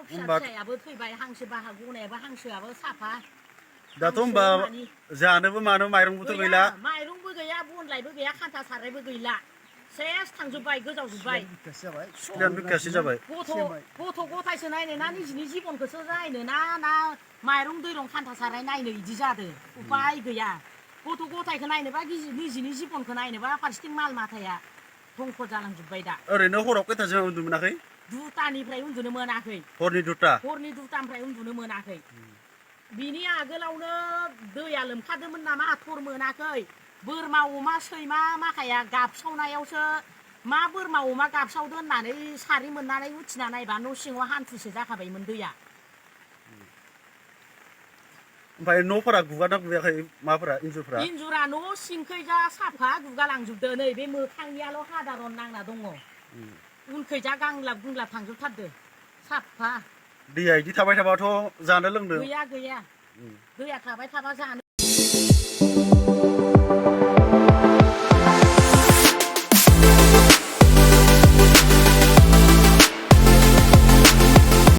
फिसा फिसायाबो थैबाय हांसो बाहा गनायाबो हांसोआबो साफा दाथ' होमबा जानोबो मानो माइरंबोथ' गैला माइरंबो गैया बनलायबो गैया खान्था सारायबो गैला सेस थांजोब्बाय गोजावजोब्बाय सिख्लायानो बिखायासो जाबाय गथ' गथायसो नायनो ना निजिनि जिबनखौसो नायनो ना माइरं दैरं खान्था साराय नायनो इदि जादो उपाय गैया गथ' गथायखौ नायनोबा निजिनि जिबनखौ नायनोबा फारसेथिं माल माथाया धंख जालांजोब्बाय दा ओरैनो हराव खैथासो उन्दुनो मोनाखै दुतानिफ्राय उन्दुनो मोनाखै हरनि दुतानिफ्राय उन्दुनो मोनाखै बिनि आगोलावनो दैया लोमखादोंमोन नामा थर मोनाखै बोरमा अमा सैमा माखाया गाबसावनायावसो मा बोरमा अमा गाबसावदो होननानै सारि मोननानै उथिना नायबा न' सिङाव हान्थुसो जाखाबायमोन दैया ओमफ्राय न'फोरा गुगाना गुगायाखै माफोरा इन्जुरा न' सिंखैजा साफा गुगालांजोबदो नै बे मोखांनियाल' हादारन नांना दङ उनखैजा गांलाब गुंलाब थांजोबथारदो साफा दैया इदि थाबाय थाबाथ' जानो लोंनो गैया दैया थाबाय थाबा जानो